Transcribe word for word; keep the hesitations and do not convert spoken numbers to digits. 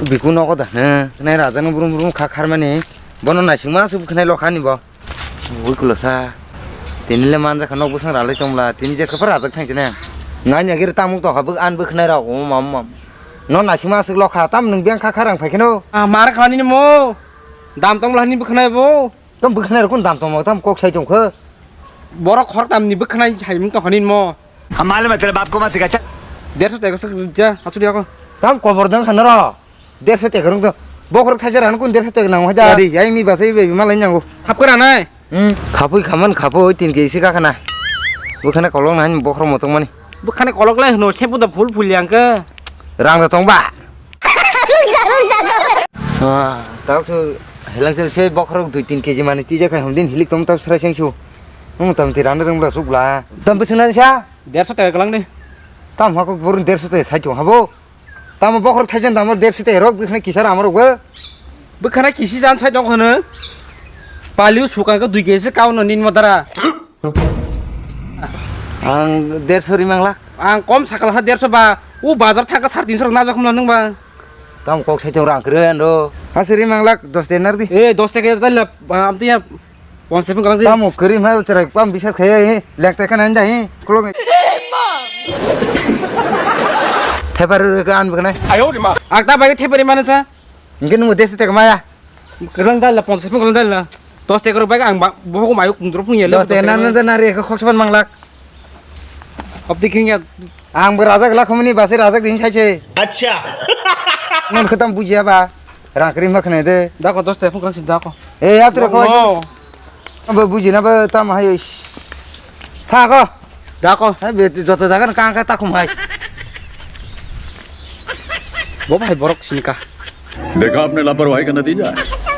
Biku nogo da hwno, nai rajakno brum brum kha kharmani. Bono naisingma se bwkhanai lokha ni bo. Ui kulosa. Tini le manjakha nok bwsang ralai tongla, tini jeska phar rajak thangchina. Nai nyagir tamuk tokha bwk an bwkhanai rok, um, um, um. No naisingma aswk lokha, tam nwng beng kha kharang phaikheno. Ah, mar kha nini mo. Dam tongla hani bwkhanai bo. Tam bwkhanai rok kun dam tongma tam kok sai tongkha. Borok khorok tamni bwkhanai hai mung tongkha nini mo. Ham malam hai tere baap ko mat sikha, chal. Derso teka se ja, achu dia ko. Tam kobor dang khana ro. Derso teka rung to. Bokhorok thaisa rang kun derso teka nang haja. Adi, yang ni basai be malai nyango. Thap kara nai. Hmm, khapui khaman khapui tin ke isi ka khana. Bukhana kolong nang bokhorok motong mani. Bukhana kolok lai hno, sempu da phul phul yang ke. Rang da tong ba. Ah, tau tu helang se se bokhorok dui tin keji mani tija khai hom din hilik tom tau srai seng su. Hmm, tam ti rang rang bla suk bla. Tam bising nan sa. Derso teka kalang de. Tam hakok burun derso teka sai tu habo. Tamo bokhorok thaijani damo derso teka rok bwkhana kisa ramo rok bo. Bwkhana kisi jan sai dong hono. Paliu sukang ko dui keji se kauno nin modara. Ang derso ri manglak. Ang kom sakla ha derso ba. U bazar thangka sar tinso rok najak khumla nung ba. Tamo kok sai rang kre ando. Hase ri manglak dos tenar di. Eh, dos teka dal la, am tiya. Pon sepin kalang di. Tamo kri ma chara pam bisat khaya hi, lek te kan anda hi, klok ni. Thepar ka an buknai. Ayo di ma. Akta bai thepari mana sa? Mungkin mu des te kama ya. Kalang dal la, pon sepin kalang dal la. Dos te karo bai ang ba, boho ko mayu kung drop ya. Dos te nan nan nan re ko khok saban manglak. Abdi king ya. Ang bo rajak la khumni base rajak din sai se. Acha. Non khatam bujiya ba. Rang kri ma khne de. Dako dos te phung kalang si dako. Eh, yap tu ko. No. Abo buji na ba tam hai. Tha ko. Dako. Hai be joto jaga na kang ka ta khum hai. Bo bai borok sini ka. देखा आपने लापरवाही का नतीजा है।